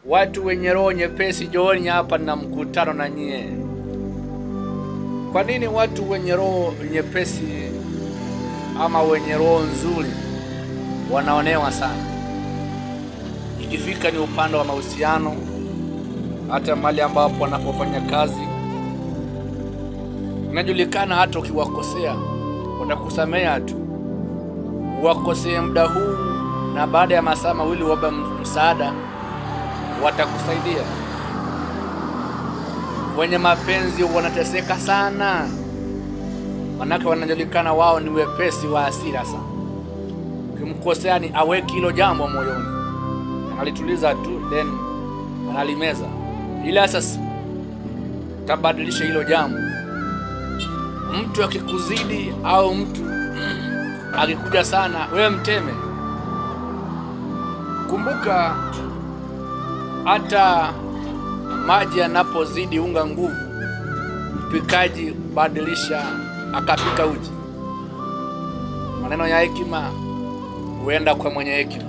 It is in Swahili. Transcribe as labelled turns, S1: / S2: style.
S1: Watu wenye roho nyepesi, jooni hapa na mkutano na nyie. Kwa nini watu wenye roho nyepesi ama wenye roho nzuri wanaonewa sana? Ikifika ni upande wa mahusiano, hata mahali ambapo wanapofanya kazi, inajulikana hata ukiwakosea watakusamea tu. Wakosee muda huu na baada ya masaa mawili uombe msaada, watakusaidia. Wenye mapenzi wanateseka sana, manake wanajulikana wao ni wepesi wa hasira sana. Ukimkosea ni aweki hilo jambo moyoni, analituliza tu then analimeza, ila sasa tabadilisha hilo jambo. Mtu akikuzidi au mtu akikuja sana, wewe mteme. Kumbuka hata maji yanapozidi unga nguvu, mpikaji badilisha akapika uji. Maneno ya hekima huenda kwa mwenye hekima.